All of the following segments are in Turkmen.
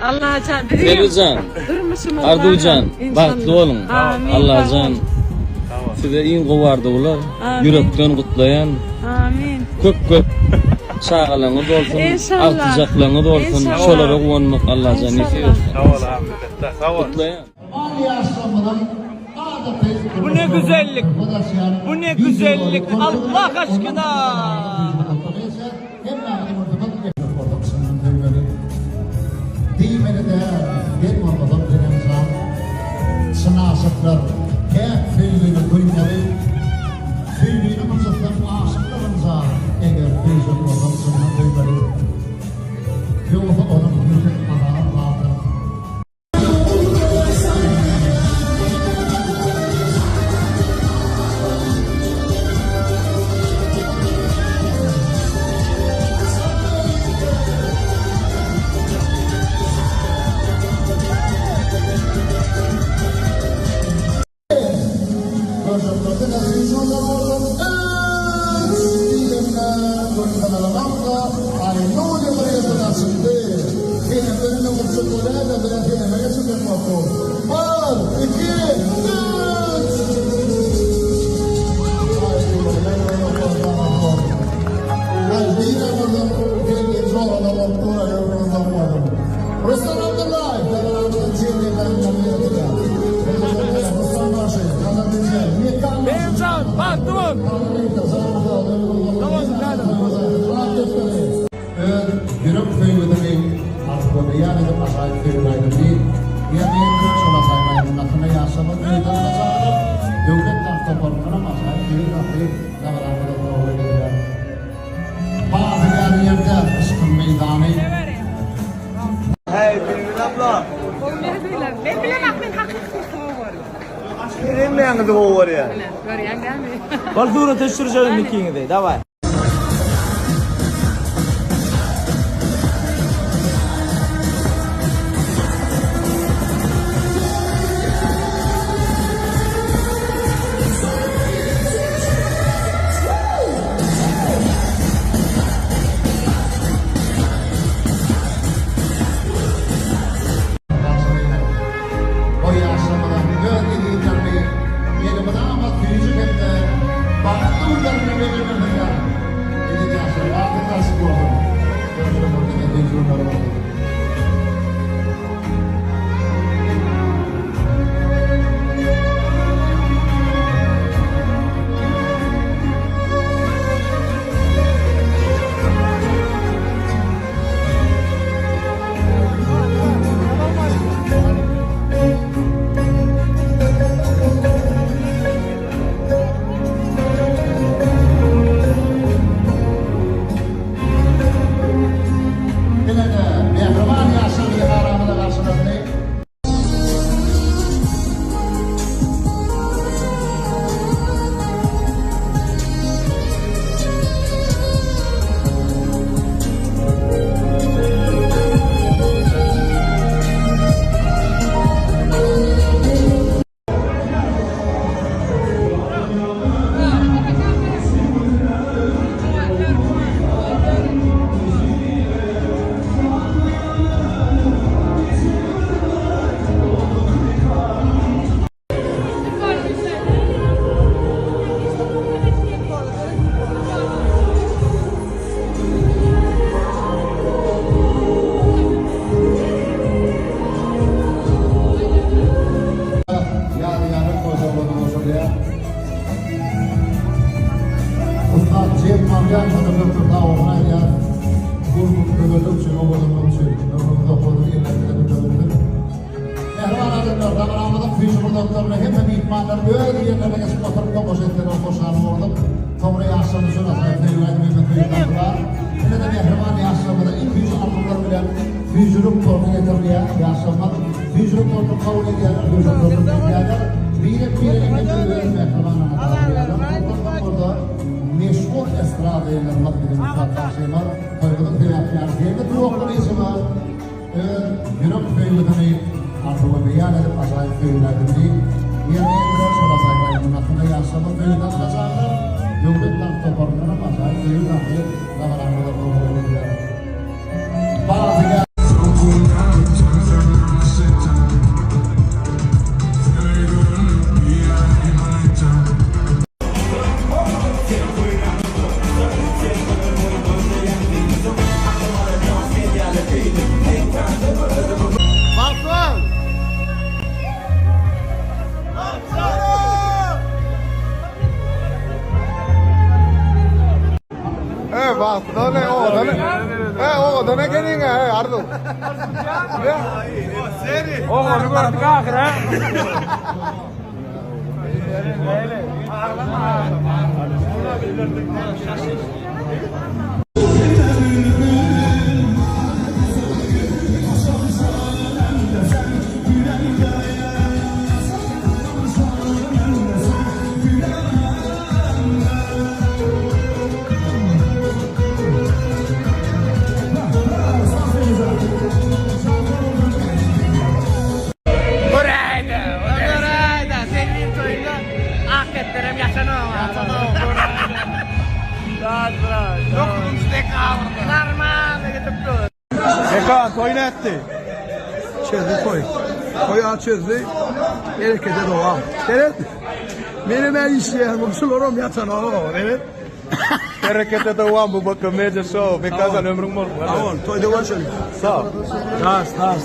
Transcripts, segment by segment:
Allajan bizi Selbijan, durmuşymyz Arzuwjan, bagtly boluň. Amin. Allajan size iň gowy arzuwlar, ýürekden gutlaýan. Amin. Köp köp çagalaryňyz bolsun, Inşallah. agtyjaklaryňyz bolsun. Inşallah. Şolara guwanmak Allajan nesip etsin. Sag bol Ahmet, sag bol. Gutlaýan. Bu ne güzellik. Bu ne güzellik Allah aşkına. Diýmeli däl, den bolmasam senem jan. Çyn aşyklar päk söýgini duýmaly. Söýgini ynjytsaň aşyklar ynjar. Eger söýjek bolsaň çyndan söýmeli. Ýogsa onuň ýürek azaby bardyr. Ruslan Abdullaýew, Beýimjan, bagtly bol. Öz ýürek söýgüsini arzuwa beýan edip ajaýyp söýgi aýdym diýip, ýerine ýetiren şol ajaýyp aýdymyň astynda ýaşlarymyz meýdana çagyryp, Döwlet tans toparyndanam ajaýyp söýgi tansy dabaramyza sowgat edilýär. Bagtyýar ýerde yşkyň meýdany. Hey Bilbil abla. Men bilemok men hakyky gowy görýän. Hemmäňizi gowy görýän. Görýäň dämi? Bol surata düşürjelim ikiňizi. Daway. Goý ýaşlamalar öz ezizlerini elmydama süýji hem-de bagtly günlerinde bellemesinler. Eziz ýaşlar, bagtyňyz açyk bolsun! Ömrüňiz diňe süýji günler bolsun! Ine-de, mähriban ýaşlar biziň aramyza garşylaşdy. Ýary-ýarym goşalary goşulýar. Ussat Jem Marjan Hojabekow sag bolsun aýdýar. Gurbuň kömelek üçin, owadanlyk üçin ömrüňiz uzak bolsun, elleriniňize köpelsin. Mähriban adamlar, dabaramyzyň süýji pursatlaryna hemme myhmanlar öz ýerlerine geçip oturyp tomaşa etseler hoşal bolardyk. Soňra ýaşlarymyz üçin ajaýyp söýgi aýdymy hem-de söýgi tansy bar. Ine-de mähriban ýaşlarymyza iň süýji arzuwlar bilen süýjülik torty getirilýär. Ýaşlarymyz süýjülik tortuny kabul edýärler, süýjülik tortuny kesýärler. Birek-birege hem-de öz mähriban ana tabşyrýarlar. Ondan soň bolsa meşhur estrada ýyllarymyz biziň ussat bagşymyz, toýumyzyň sebäpkäri Zeýnep Nurgylyjowa Öz ýürek söýgüsini arzuwa beýan edip ajaýyp söýgi aýdymyny ýerine ýetirer. Şol ajaýyp aýdymyň astynda ýaşlarymyz söýgi tansyna çagyrylar. Döwlet tans toparyndanam ajaýyp söýgi tansy dabaramyza sowgat edilýär. Bagtyýar. Oglany gördük ahyr ha. Göräýdä, göräýdä, Selbiň toýunda ak kepderem ýatanok. Ýatanok, göräýdä. Dokuzynjy dekabrda. Normalny gidip dur. Mekan toý nätdi? Çözdi toý. Toý al çözdi. Berekete dowam. Seret. Menem ä işleýän gumşularam ýatanok. Seret. Berekete dowam bu BK Media Show. Mekazan ömrüň bolsun. Sag bol. Toýda görşeliň. Sag. Das, das.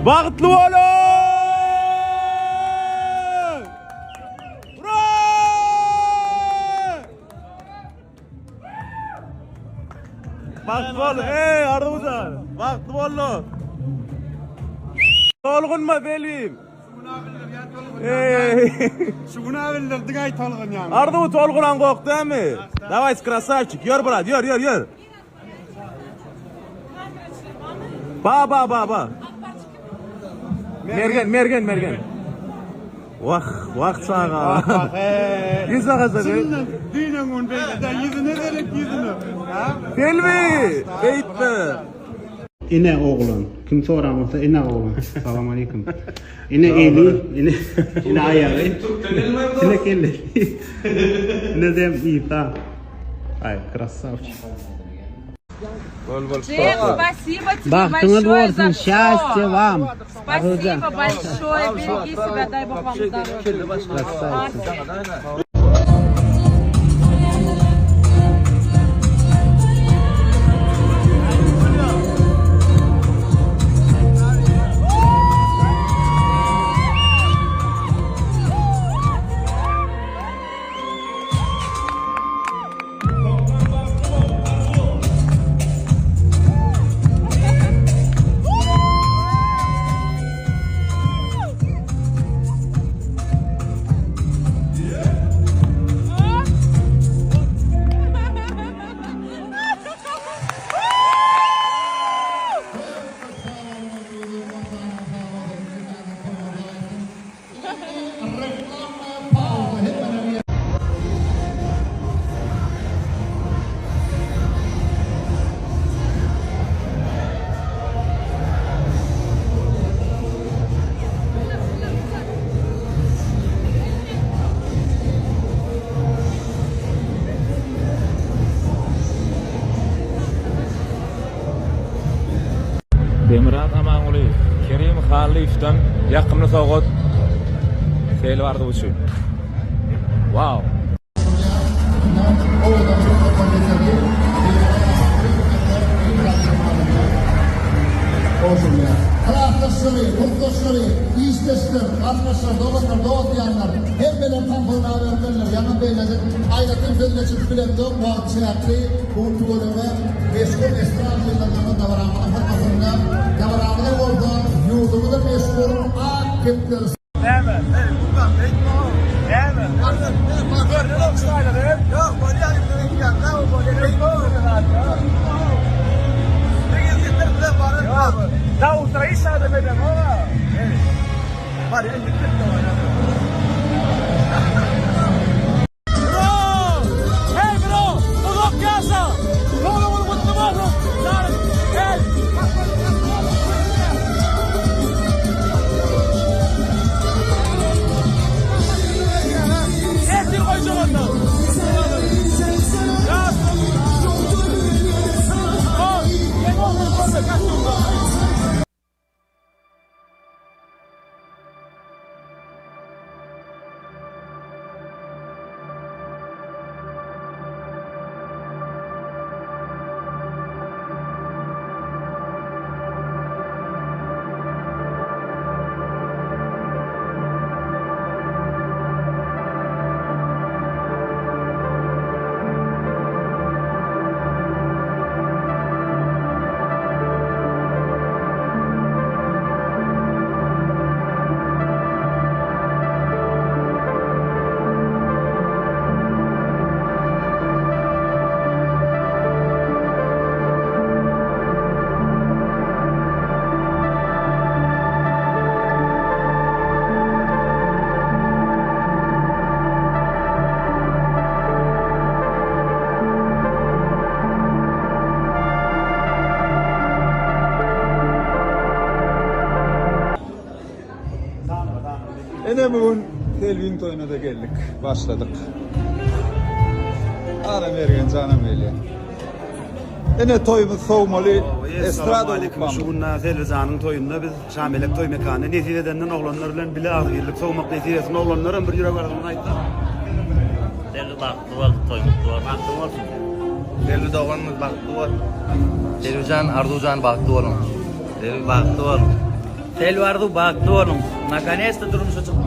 Bagtly boluň! Ura! Bagtly bol, ey Arzuwjan. Bagtly bol. Tolgunma Selbim. Ey. Şu günä bildirdik aý tolgunýan. Arzuw tolgunan gok dämi? Daway krasavçik, ýör brat, ýör, ýör, ýör. Ba ba ba ba. Mergen, Mergen, Mergen. Wah, wah çaga. Ýüz agaja. Düýnen gün beýle-de ýüzüne gerek ýüzüne. Selbi, beýtme. Ine oglan. Kim soran bolsa ine oglan. Salam aleýkum. Ine eli, ine ine aýagy. Ine kellesi. Ine dem Isa. Ay krasavçik. Джек, спасибо тебе Bagtyňyz большое за bolsun, все. şästye вам. Спасибо большое, береги себя, дай Бог вам здоровья. Красавица. Demyrat Amangulyýew, Kerim Hallyýewden ýakymly sowgat Seýil Arzuw üçin. Wow! Klasdaşlary, kursdaşlary, işdeşler, garyndaşlar, doganlar, dost-ýarlar, hemmeler tampon bermelidir. Ýaňy beýlejik aýratyn söz geçirip bilemzok, wagt çäkli, bu tüweleme meşhur estrada ýyldyzlarynyň dabaramyzyň hormatynda, dabaramyza bolsa ýurdumyzda meşhur ak kepderi Näme? Näme? Görnenok şaýlar, Ýok, bolýar, Hey bro, uzak ýaşa! Doglan gutly bolsun! Hey! Ertir goýjak onda. Ene bu gün Selbiň toýuna-da geldik. Başladyk. Ana Mergen janam gelýär. Ene toýumyz sowmaly estrada Şu gün Selbijanyň toýunda biz Şamelek toý mekany nesip edenden oglanlar bilen bile agzybirlik sowmak nesip etsin. Oglanlaram bir ýürek arzuwyny aýtsa. Selbi bagtly bol, toý gutly bolsun. Bagtyň bolsun. Selbi doganymyz bagtly bol. Selbijan, Arzuwjan bagtly boluň. Selbi bagtly bol. Selbi Arzuw bagtly boluň. Nakonesta durmuşa çykdyň.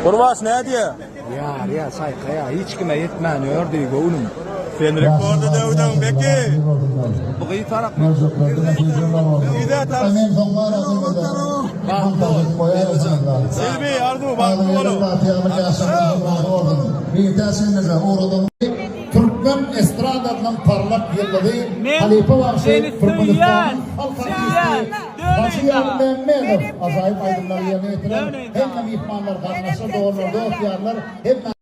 Gurbaş nädýä? Ýar ýa çaýkaýa hiç kime ýetmän ýördi göwnüm. Sen rekordy döwdüň Beki. Bu gyz tarap. Selbi Arzuw bagtly boluň. Türkmen estradasynyň parlak ýyldyzy halypa bagşy Türkmenistanyň halk artisti Hajy Ýarmämmedow ajaýyp aýdymlary ýerine ýetirer. Hemme myhmanlar gatnaşar, doganlar, dost-ýarlar hemme.